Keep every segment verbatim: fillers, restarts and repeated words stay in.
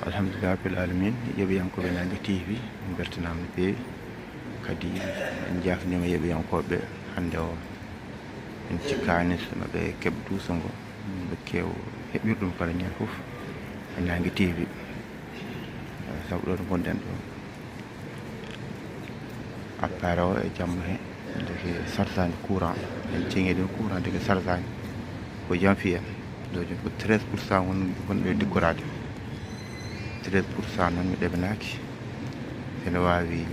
Alhamdulillah rabbil alamin, yeeɓiyankooɓe Naange T V, en mbeltanaama no feewi. Kadi en njaafniima yeeɓiyankooɓe hannde o. En cikkaani so no ɓe keɓ duuso ngo, ɓe keew heɓir ɗum kala ñande fof e Naange T V. Sabu ɗo ɗo ngonɗen ɗo, appareil o e jamma he, ndeke sarsaani courant. En ceŋii ɗum courant, ndeke sarsaani. Ko jam fii en. Ɗo jooni ko treize pour cent won, wonɓe découraté. Treize pour cent noon mi ɗaɓɓinaaki. Ene waawi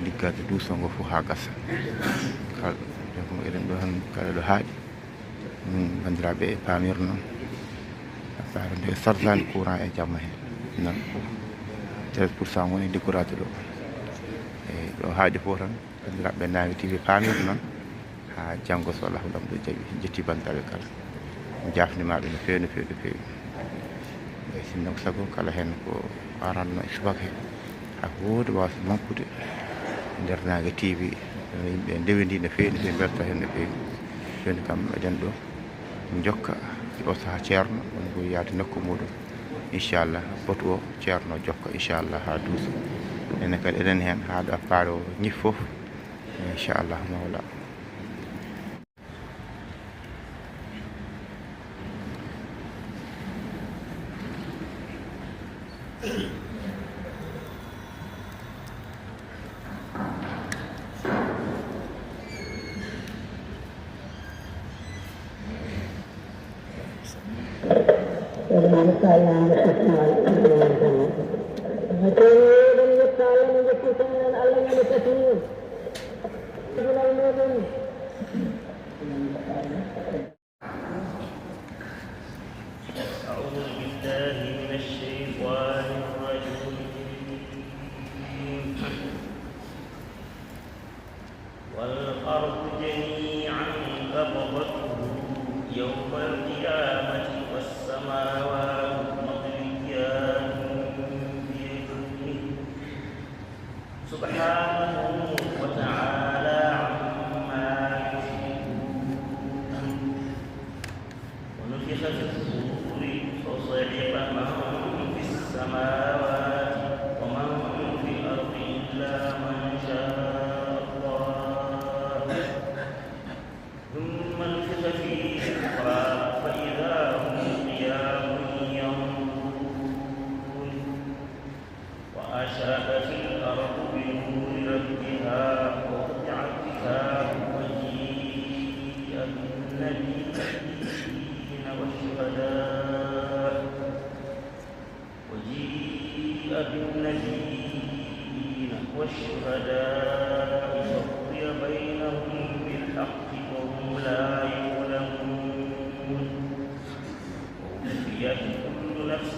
liggaade duuso ngo fof haa gasa. Kala, donc eɗen ɗo tan, kala ɗo haaɗi. Min banndiraaɓe, paamirno, appareil nde sarsaani courant e jamma he. Noon, treize pour cent woni découraté ɗo. E ɗo haaɗi fof tan, banndiraaɓe Naange T V paamirno noon. Haa janngo, so Allahu Laamɗo jaɓi. Jetti banndiraaɓe kala. Njaafniima ɓe no feewi, no feewi, no feewi. Eeyi, sinno ko sago, kala heen ko aranno e subaka he, haa ko woodi waasde mankude nder Naange T V. Yimɓe ndewindii no feewi, no feewi, mbelta heen no feewi. Jooni kam, eɗen ɗo njokka e o sahaa ceerno, woni ko yaade nokku muuɗum. Inchallah, botu o ceerno jokka, inchallah, haa duuso. Enen kadi eɗen heen haa ɗo appareil o ñif fof. Inchallah, mawla. أعوذ بالله من الشيطان الرجيم. والأرض جميعا قبضته يوم القيامة والسماوات مطويات بيمينه سبحانه وتعالى عما يشركون. ونفخ في الصور فصعق من في السماوات ومن في الأرض إلا من شاء الله، ثم نفخ فيه أخرى فإذا هم قيام ينظرون. وأشرقت الأرض بنور ربها ووضع الكتاب وجيء بالنبيين والشهداء، وجيء بالنبيين والشهداء وقضي بينهم بالحق وهم لا يظلمون. ووفيت كل نفس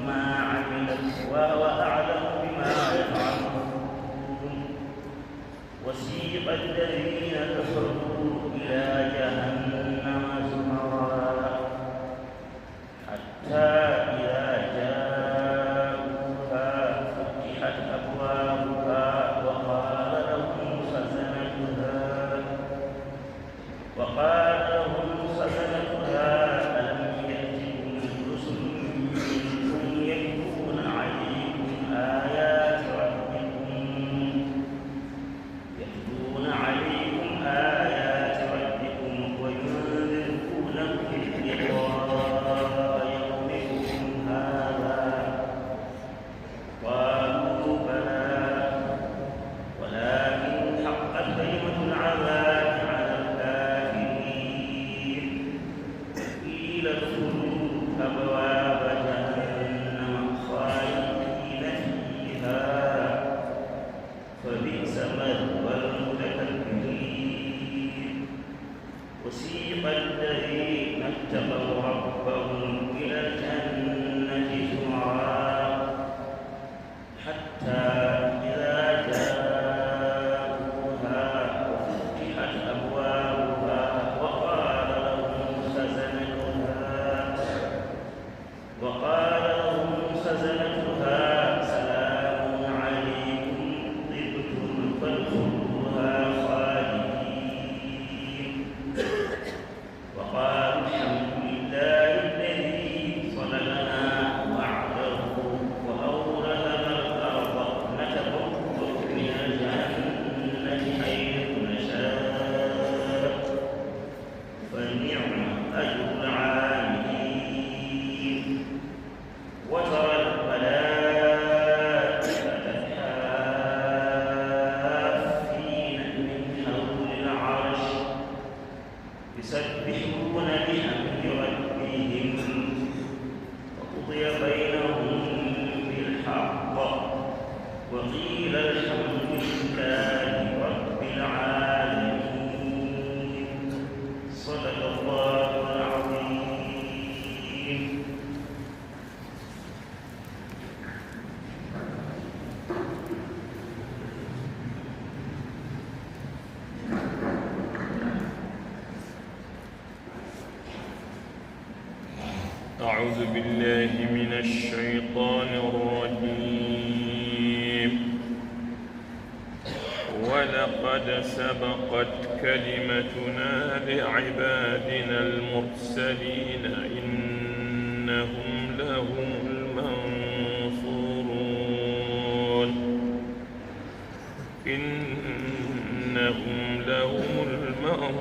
ما عملت وهو أعلم بما يفعلون. وسيق الذين كفروا إلى جهنم زمرا حتى إذا جاءوها فتحت أبوابها وقال لهم خزنتها وقال لهم خزنتها ألم يأتكم رسل منكم يتلون عليكم آيات ربكم يتلون عليكم آيات ربكم بينهم بالحق وقيل الحمد لله رب العالمين. صدق الله العظيم. أعوذ بالله من الشيطان الرجيم. ولقد سبقت كلمتنا لعبادنا المرسلين إنهم لهم المنصورون. إنهم لهم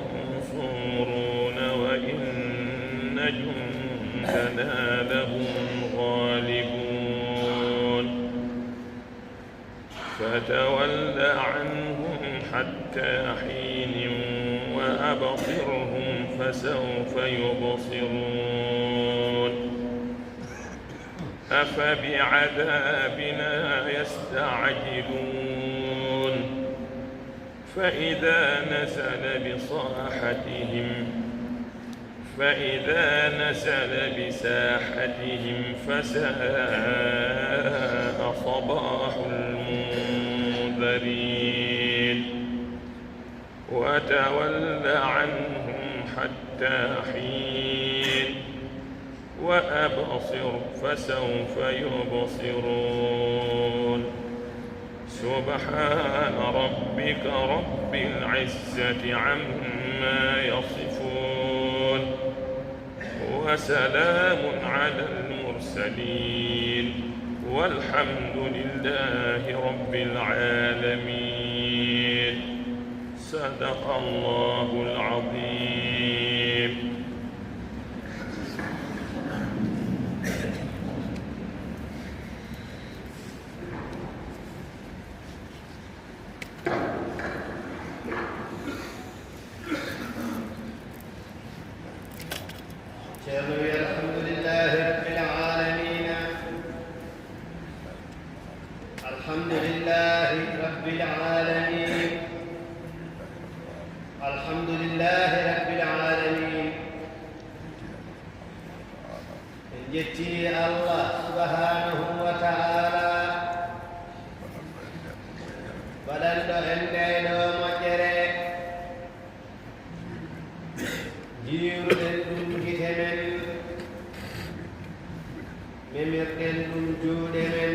المنصورون وإن جندنا لهم الغالبون. فتول عنهم حتى حين وأبصرهم فسوف يبصرون. أفبعذابنا يستعجلون. فإذا نزل بصاحتهم، فإذا نزل بساحتهم فساء صباح المنذرين. وتول عنهم حتى حين وأبصر فسوف يبصرون. سبحان ربك رب العزة عما يصفون. وسلام على المرسلين والحمد لله رب العالمين. صدق الله العظيم. Ceerno wi, الحمد لله رب العالمين. الحمد لله رب العالمين. الحمد لله رب العالمين. En njetti Allah subhanahu wa ta'ala, waɗanɗo en ndee ɗoo moƴƴere. Jiiruɗen ɗum gite men, memirɗen ɗum juuɗe men,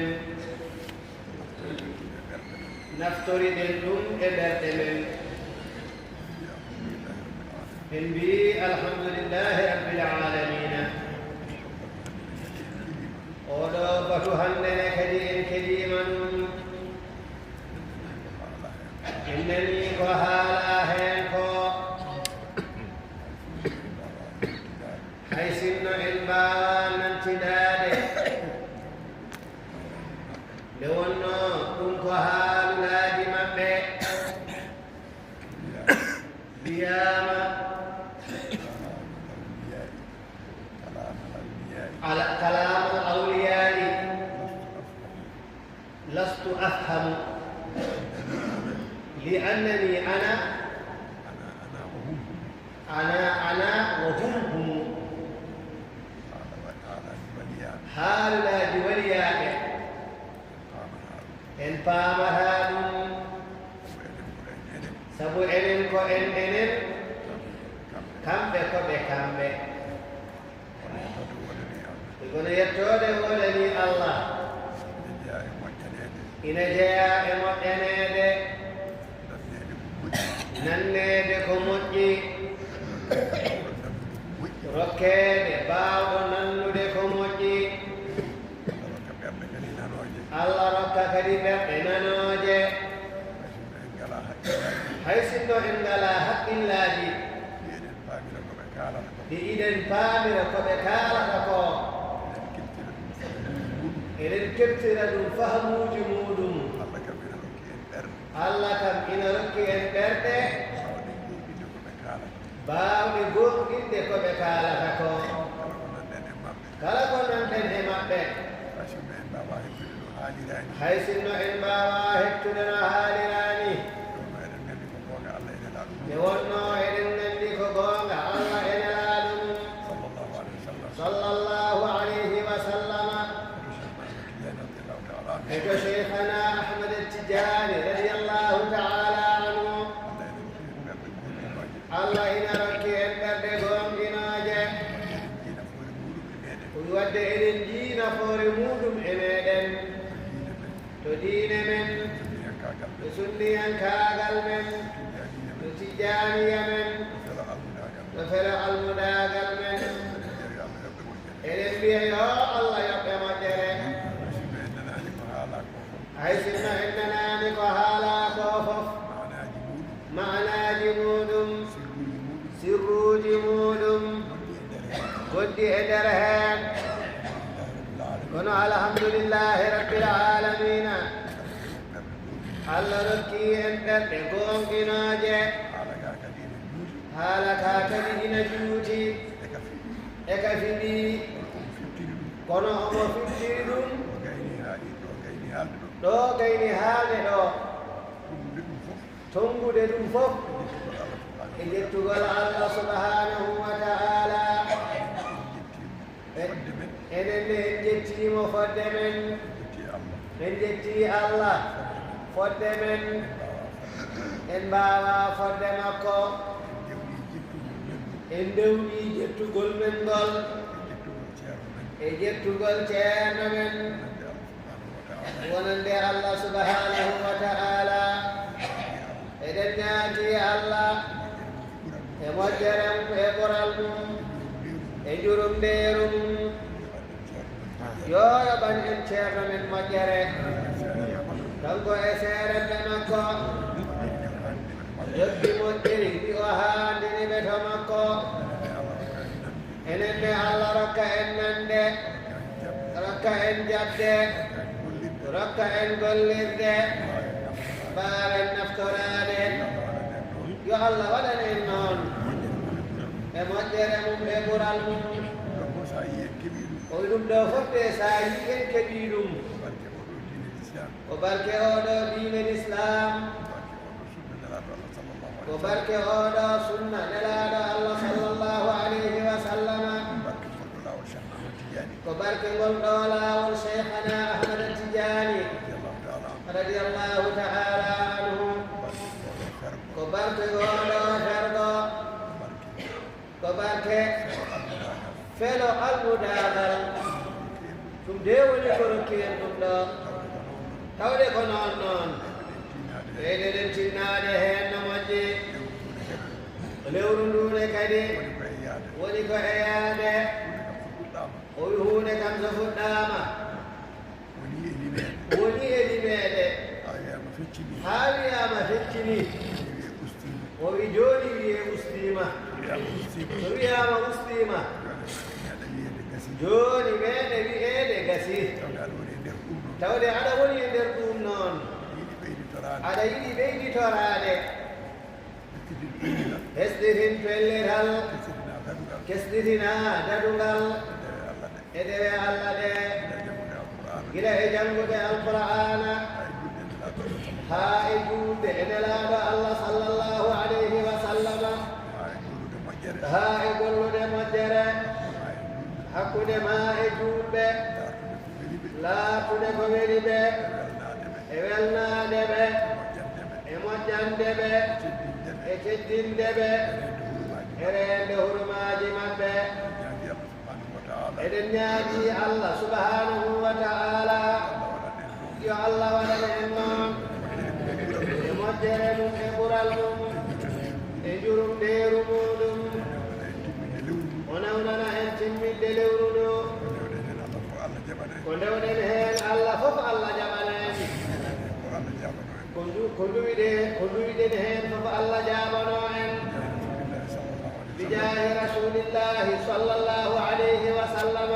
naftoriɗen ɗum e ɓerɗe men. En mbiyi, الحمد لله رب العالمين. Oɗo batu hannde ne kadi en keɗiima ɗum. En nanii ko haalaa heen ko. Hay sinno en mbaawaa nantindaade, nde wonnoo ɗum ko haalulaaji maɓɓe, wiyaama, ala-, kalaamal awliyaa'i. لست أفهم لأنني أنا، أنا، أنا وهم هم. Haalulaaji waliyaaɓe. En paamataa ɗum. Sabu enen ko en enen, kamɓe ko ɓe kamɓe. Kono yettoode woodanii Allah. Ina jeyaa e moƴƴaneede. Ina jeyaa e moƴƴaneede. Nanneede ko moƴƴi. Nanneede ko moƴƴi. Rokkeede baawɗo nannude ko moƴƴi. Allah rokka ɓerɗe kadi nanooje. Allah rokka kadi ɓerɗe nanooje. Hay sinno en ngalaa haqqillaaji. Hay sinno en ngalaa haqqillaaji. Nde eɗen paamira ko ɓe kaalata ko. Nde eɗen paamira ko ɓe kaalata ko. Eɗen keɓtira ɗum fahmuuji muuɗum. Eɗen keɓtira ɗum fahmuuji muuɗum. Allah kam ina rokki en ɓerɗe. Allah kam ina rokki en ɓerɗe. Baawɗe goonɗinde ko ɓe kaalata. Baawɗe goonɗinde ko ɓe kaalata ko. Kala ko nanɗen e maɓɓe. Kala ko nanɗen e maɓɓe. Hay sinno en mbaawaa heɓtude no haaliraani. Hay sinno en mbaawaa heɓtude no haaliraani. Ɗum eɗen nganndi ko goonga Allah e Nelaaɗo mum. Nde wonnoo eɗen nganndi ko goonga Allah e Nelaaɗo mum. Sallallahu alayhi wa sallam. Sallallahu alayhi wa sallama. Hoto Cheikh Ahmad Tidiane radiyallahu ta'ala anhu. E to Cheikhana Ahmad Tidiane radiyallahu ta'ala anhu. Allah ina rokki en ɓerɗe goonɗinooje. Allah ina rokki en ɓerɗe goonɗinooje. Moƴƴere diina foore muɗum e meɗen. Ko wadde eɗen njiina foore muɗum e meɗen. To diine men. To diine men. To sunniyankaagal men. To tijjaaniya diine men. To tijjaaniya men. To felo almudaagal men. To felo almudaagal men. Eɗen mbiya yo Allah yoɓ ɓe moƴƴere. Eɗen mbiya yo Allah yoɓ ɓe moƴƴere. Hay sinno en nanaani ko haalaa ko fof. Hay sinno en nanaani ko haalaa ko fof. Maanaaji muɗum. Maanaaji muɗum. Sirruuji muɗum. Sirruuji muɗum. Gonɗi e nder heen. Gonɗi e nder heen. Alhamdulillahi rabbil aalamiina. Kono alhamdulillahi rabbil aalamiina. Allah rokki en ɓerɗe goonɗinooje. Haala ka kadi ene juuti. Haala ka kadi ina juuti. E ka fiɓi. E ka fiɓi. Kono omo fiɓtiri ɗum. Kono omo fiɓtiri ɗum. Ɗo gayni haalde ɗo. Ɗo gayni haalde ɗo. Tongude ɗum fof. Tongude ɗum fof. E jettugol Allah subhanahu wa ta'ala. E jettugol Allah subhanahu wa ta'ala. En jetti mo fodde men. E-, enen ne en jettii mo fodde men. En jetti Allah. En jetti Allah fodde men. Fodde men. En mbaawaa fodde. En mbaawaa fodde makko. En ndewni jettugol men ngol. En ndewni jettugol men ngol. E jettugol ceerno men. E jettugol ceerno men. Wonande Allah subhanahu wa ta'ala. Wonande Allah subhanahu wa ta'ala. Eɗen ñaagii Allah e moƴƴere mum, e ɓural mum, e njurumndeeru mum. Yo yoɓan en ceerno men moƴƴere. Kanko e seerenɓe makko. Yoɓi moƴƴiri, mbi o haandini ɓe to makko. Enen ne Allah rokka en nande, rokka en jaɓde, rokka en gollirde, mbaawen naftoraade. Yo Allah waɗan en noon. E moƴƴere mum, e ɓural mum. O wi ɗum ɗo fof de, so a yii en keɓii ɗum. Ko barke oo ɗo diine Lislaam. Ko barke oo ɗo sunna Nelaaɗo Allah sallallahu alayhi wa sallam. Ko barke ngol ɗo laawol Cheikhana Ahmad Tidiane radiyallahu ta'ala anhu. Ko barke ngol ɗo fergo. Ko barke felo almudaagal. Ɗum de woni ko rokki en ɗum ɗo. Tawde ko noon noon. Ɓeydoɗen tinnaade heen no moƴƴi. Lewru ndu ne kadi woni ko e yaade. O wi huunde kam so fuɗɗaama. Woni e limeede. Woni e limeede. Haa wiyaama feccini. Haa wiyaama feccini. Wiyee ustiima. O wi jooni wiyee ustiima. Wiyaama ustiima. So wiyaama ustiima. Jooni meeɗa wiyeede gasii. Jooni meeɗa wiyeede gasii. Tawde aɗa woni e nder ɗum noon. Tawde aɗa woni e nder ɗum noon. Yiɗi ɓeyditoraade. Aɗa yiɗi ɓeyditoraade. Hesɗitin pellital. Hesɗitina dadungal. Hesɗitina dadungal. E dewe Allah ɗe. E dewe Allah ɗe. Gila e janngude Alqur'aana. Gila e janngude Alqur'aana. Haa e juulde e Nelaaɗo Allah. Haa e juulde e Nelaaɗo Allah sallallahu alayhi wa sallam. Haa e gollude moƴƴere. Haa e gollude moƴƴere. Haa e juulde. Hakkunde maa e juulɓe. Dartude ko weli ɓe. Laartude ko weli ɓe. E welnaade ɓe. E welnaade ɓe. E moƴƴande ɓe. E moƴƴande ɓe. E teddinde ɓe. E teddinde ɓe. E reende hurumaaji maɓɓe. E reende hurumaaji maɓɓe. Eɗen ñaagii Allah subhanahu wa ta'ala. Eɗen ñaagii Allah subhanahu wa ta'ala. Allah waɗan en ɗum. Yo Allah waɗan en noon. E moƴƴere mum, e ɓural mum. E njurumndeeru muuɗum. O newnana en timminde lewru ndu. Ko ndewɗen heen Allah fof Allah jaɓana en. Ko ndu-, ko nduwiɗe-, ko nduwiɗen heen fof Allah jaabano en. Bijaahi Rasulillahi sallallahu alayhi wa sallam.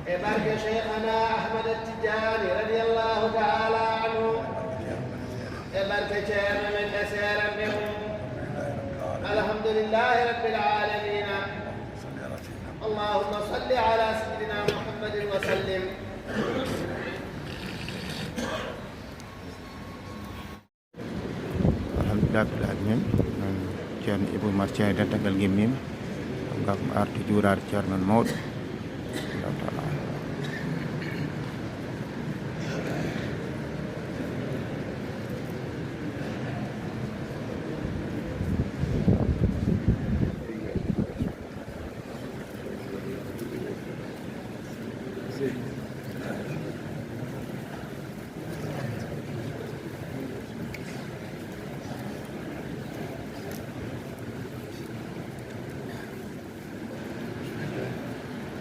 E barke Cheikhana Ahmad Tidiane radiyallahu ta'ala anhu. E barke ceerno men e seeranɓe mum. Alhamdulillahi rabbil alamina. اللهم صل على سيدنا محمد وسلم. Alhamdulillah rabbil alamin. Noon Ceerno Ibou Oumar Thiaw, dental ngal ngimmiima. Ngam arde juuraade Ceerno men mawɗo. Allahu taala.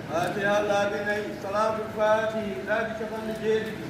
Fatiha laabi nayi, Salaatul Faatihi laabi capanɗe jeeɗiɗi.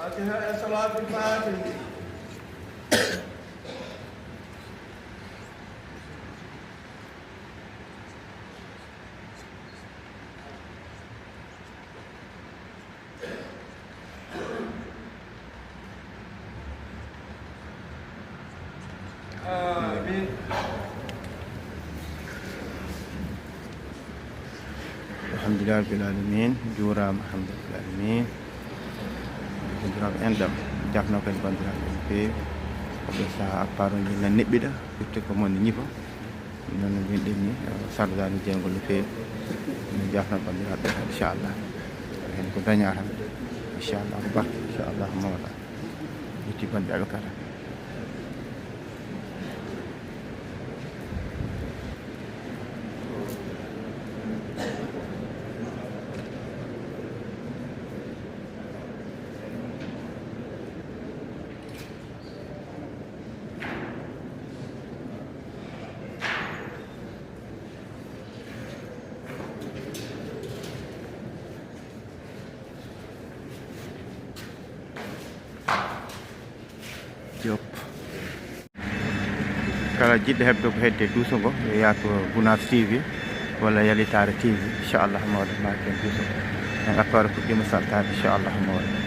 Fatiha e Salaatul Faatihi. Amin. Alhamdulillah rabbil alamin. Juuraama, alhamdulillah rabbil alamin. Juuraama en ɗam. Jafno kadi banndiraaɓe no feewi. Ko ɓe saha apparuji nan neɓɓiɗa, firti ko mon ñifa. Noon no mbiɗen ni, sardaani jeygol no feewi. Min jafno banndiraaɓe, inchallah. Heen ko dañaa tan, inchallah, ko barke, inchallah, mawla. Yetti banndiraaɓe kala. Diop. Kala jiɗɗo heɓde ko hedde duuso ngo, yo yaatu Gunaas T V walla Yalitaare T V, inchallah, mawɗo ma ken duuso. En apparu fuɗɗiima saltaade, inchallah, mawɗo.